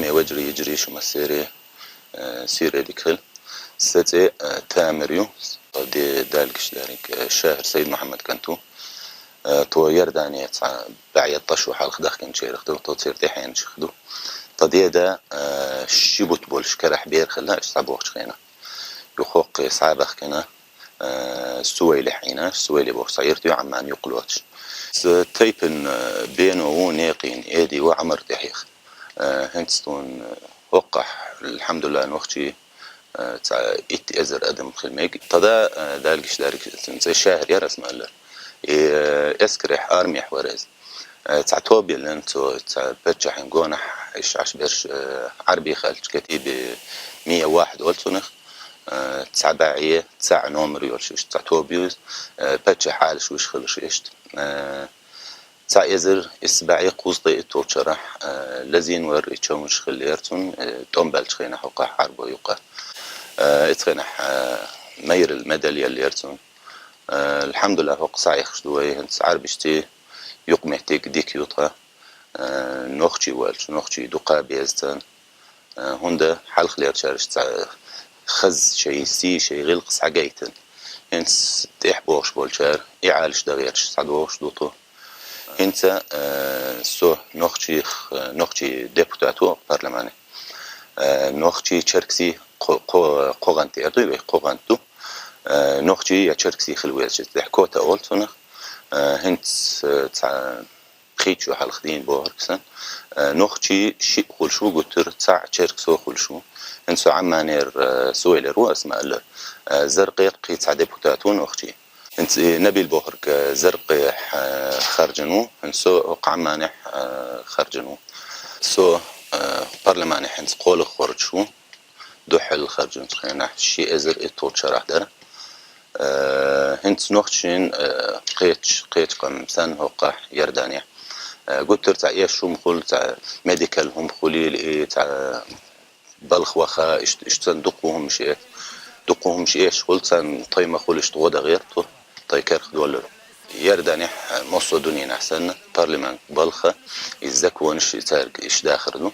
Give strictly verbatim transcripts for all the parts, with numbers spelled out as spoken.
Ме вежарий, йижарий, шу массеран, э, сийрдиг хила. Са цӀи, э, Тамир ю, тхо де-, Дала гешт дарга, э, шахӀар Сайд-Мухьаммад кӀант ва. Э, тхо Иордане цхьа бӀаь итт шу хьалха дахкинчарех ду, тхо церан тӀехьенашех ду. Тха деда, э, ши бутт болаш карахь бер хилла, уж схьабохача хенахь. Юха хӀокху схьабаьхкина, э, Сувайлехь Ӏийна, Сувайле бохуш цхьа юрт ю Ӏаммана юккъе лоцуш. Са тайпан, э, бено ву, некъан эди ву Ӏамар тӀехьех. Э, хӀинца тхуна, э, хӀокхахь, алхьамдулиллахӀ, нохчий, э, цхьа итт эзар адам хила мега. Тха да, э, Дала гешт дарга, цуьнан цӀе ШахӀар яра, ас ма-аллара. И, э, эскарехь, армехь вара иза. Э, цхьа тоба еллина цо, цхьа паччахьан гонахь, иш Ӏаш берш, э, Ӏарбий хилча, катиба мия вахьид олу цунах. Э, цхьа бӀе цхьаъ номер йолуш иштта цхьа тоба ю иза. Э, паччахьан Ӏалашвеш хилла иштта. Э, цхьа эзар исс бӀе кхузткъе итталгӀачу шарахь, э, лазийна вара и чомаш хиллера цунна, э, тӀом баьллачу хенахь хӀокхахь Ӏарбой юккъе. Э, оцу хенахь, э, майралла медаль еллера цунна. Э, алхьамдулиллахӀ, хӀокху схьаэхаш ду вай, хӀинца Ӏарбашций юкъаметтиг дика ю тхан. Э, нохчий ваьлча, нохчий дукха беза царна. Э, хӀунда хьалхалерчараш цхьа хаза шайн сий, шайн гӀиллакх схьагайтина. ХӀинца тӀехь бохуш болчара и Ӏалашдан гӀерташ схьадогӀуш ду тхо. ХӀинца, э, со нохчий, э, нохчий депутат ву парламане. Э, нохчий, черкесий кхо-, кхо-, кхо гӀант эр ду вай, кхо гӀант ду. Э, нохчий я черкесий хила везачу тӀехь квота олу цунах. Э, хӀинца, э, цхьа кхечу хьалха дийна бохург сан. Э, нохчий шиъ хуьлуш ву гуттар, цхьаъ черкесо хуьлуш ву. ХӀинца со Ӏамманера, э, Сувайлера ву, ас ма-аллара. Э, Заркъера кхин цхьа депутат ву нохчий. ХӀинца и Набил бохург, э, Заркъехь, э, харжина ву, хӀинца со хӀокху Ӏамманехь, э, харжина ву. Со, э, парламанехь хӀинца кхоалгӀа хоржуш ву. Дуьххьал харжинчу хенахь ши эзар итталгӀачу шарахь дара. Э, хӀинца нохчийн, э, кхечу, кхечу къам санна хӀокхахь Иорданехь. Э, гуттар цхьа эшаш хӀума хуьлу, цхьа медикал хӀума хуьлийла и, цхьа балха ваха, иш-, иштта санна дуккха хӀумаш э-, дуккха хӀумаш эшаш хуьлу, царна тхайн ма хуьлу иштта гӀо дан гӀерта ву. Тхайн карах доллар. Иорданехь, э, массо а дуьненахь санна, парламент балха, и законаш и цаьрга иштта дахар ду.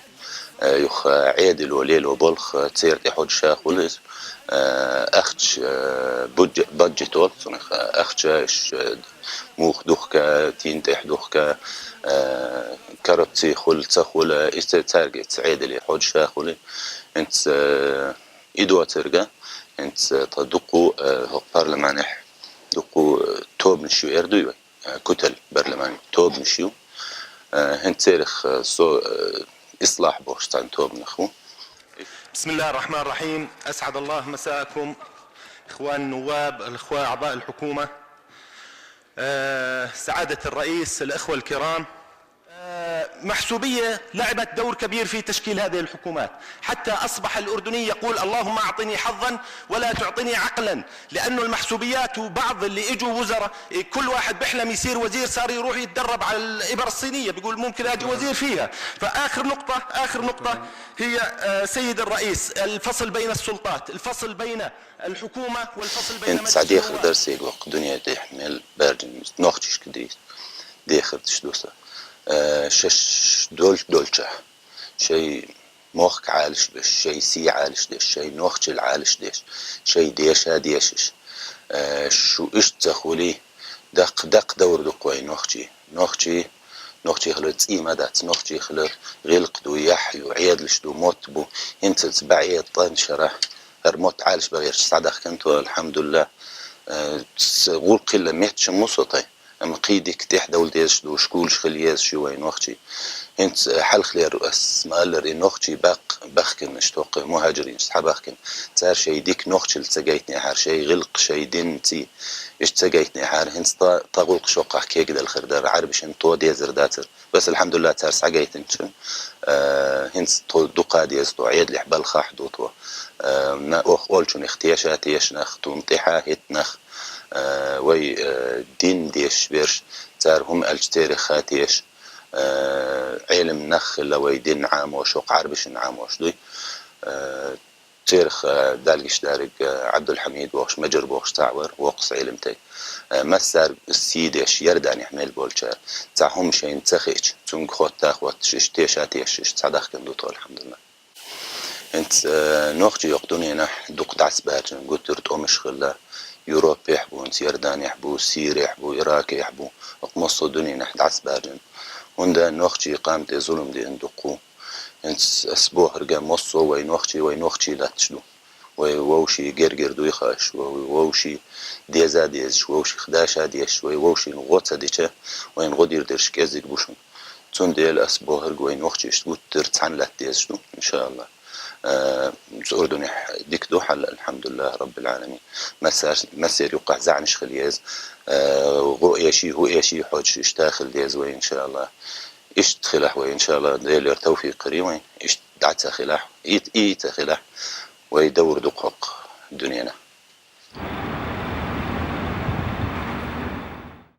Э, юха, э, Ӏедало лело болх, э, церан тӀе хьожуш хуьлу иза. Э, ахча, э, будж-, баджет олу цунах, э, ахча, иш, э, муха духка, тин тӀехь духка, э, коррупци хуьлу, ца хуьлу, и ца-, цаьрга и ца Ӏедале хьожуш хуьлу. ХӀинца, э, и доцург, хӀинца тхан дуккха, э, хӀокху парламанехь дуккха, э, тобанаш ю эр дуй вай? Э, кутал, парламан тобанаш ю. Э, хӀинца церах, э, со, э, ислахь бохуш цхьана тобанах ву. بسم الله الرحمن الرحيم. أسعد الله مساءكم، إخوان النواب، الإخوة أعضاء الحكومة، آه، سعادة الرئيس، الإخوة الكرام. آه، محسوبية لعبت دور كبير في تشكيل هذه الحكومات، حتى أصبح الأردني يقول: "اللهم أعطني حظا ولا تعطني عقلا"، لأنه المحسوبيات وبعض اللي إجوا وزراء، إيه، كل واحد بيحلم يصير وزير صار يروح يتدرب على الإبر الصينية، بيقول: "ممكن أجي وزير فيها". فآخر نقطة، آخر نقطة هي، آه، سيد الرئيس، الفصل بين السلطات، الفصل بين الحكومة والفصل بين مجلس النواب. Цхьа дехар дара сайга воккха дуьне тӀехь мел баьржина нохчашка дийца, дехар деш ду сан. Э, шаьш долчу долчохь, шайн мохк Ӏалашбеш, шайн сий Ӏалашдеш, шайн нохчалла Ӏалашдеш, шайн деша дешаш. Э, шу иштта ца хуьлий, даккха, даккха довр ду-кх вайн нохчий. Нохчий, нохчий хилар цӀий ма дац, нохчий хилар гӀиллакх ду, яхь ю, Ӏедалш ду, мотт бу. ХӀинцалц бӀе ткъе итт шарахь хӀара мотт Ӏалашбан гӀерташ схьадахкина тхо, алхьамдулиллахӀ. Э, ц-, гӀуллакх хилла метташ ма бу со тхайн. Амма кхин дика тӀехь довла дезаш ду, школаш хила езаш ю вайн нохчий. ХӀинца, э, хьалхалера ас ма-аллара, и нохчий баккха баьхкина, иштта хӀокху мухӀажиринаш схьабаьхкина. Цара шайн дика нохчалла ца гайтинехьара, шайн гӀиллакх, шайн дин, цӀий, иштта ца гайтинехьара, хӀинца тха, тха гӀуллакхаш хӀокхахь кегадала хир дара, Ӏарбашна тхо дезар дацара. Бес, алхьамдулиллахӀ, цара схьагайтинчун, э, хӀинца тхо дукха деза тхо, Ӏедалехь балхахь ду тхо. Э, на-, оха олучунах теша тешнах, тхуна тӀаьхьа хӀиттинах, э, вай, э, дин дешаш берш, цара хӀума аьлча церах ха теша, э, Ӏелам нах хилла вай дин Ӏамош, хӀокху Ӏарбашна Ӏамош дуй. Э, Церах, э, Даьла гешт дарг, э, Ӏабдулхьамид бохуш, Маьжар бохуш цхьаъ вара, воккха эламнах. Э, массаьрга сий деш, Иорданехь мел болчара, цхьа хӀума шайна ца хиъча, цуьнга хотта хотташ, иштта теша тешаш, иштта схьадахкина ду тхо, алхьамдулиллахӀ. ХӀинца, э, нохчий йоккха дуьненахь дукха дӀасабаьржина, гуттар а тӀомаш хилла, Европехь бу, хӀинца Иорданехь бу, Сирехь бу, Иракехь бу, хӀокху массо а дуьненахь дӀасабаьржина. ХӀунда нохчий къам тӀе зулам деана дукха ву. ХӀинца ас бохург, массо а вай нохчий, вай нохчий латташ ду. Вай вовшийн гергара дуй хууш, вай вовшийн деза дезаш, вовшех даша дезаш, вай вовшийн гӀо ца дича, вайна гӀо дийр дерш кӀеззиг бу шуна. Цундела ас бохург, вай нохчий иштта гуттар а цхьаьна латта дезаш ду, иншааллахӀ. Э, цу Урдунехь дика ду хьал, алхьамдулиллахӀ раббил Ӏаламин. Массар-, массеран юккъехь заьӀнаш хила еза, э, гӀо эший, хӀу эший хьожуш иштта хила деза вай, иншааллахӀ. Иштта хилахь вай, иншааллахӀ, Делера тавфикъ хир ю вайн. Иштта дӀа ца хилахь, и, и ца хилахь, вай довр ду-кх хӀокху дуьненахь.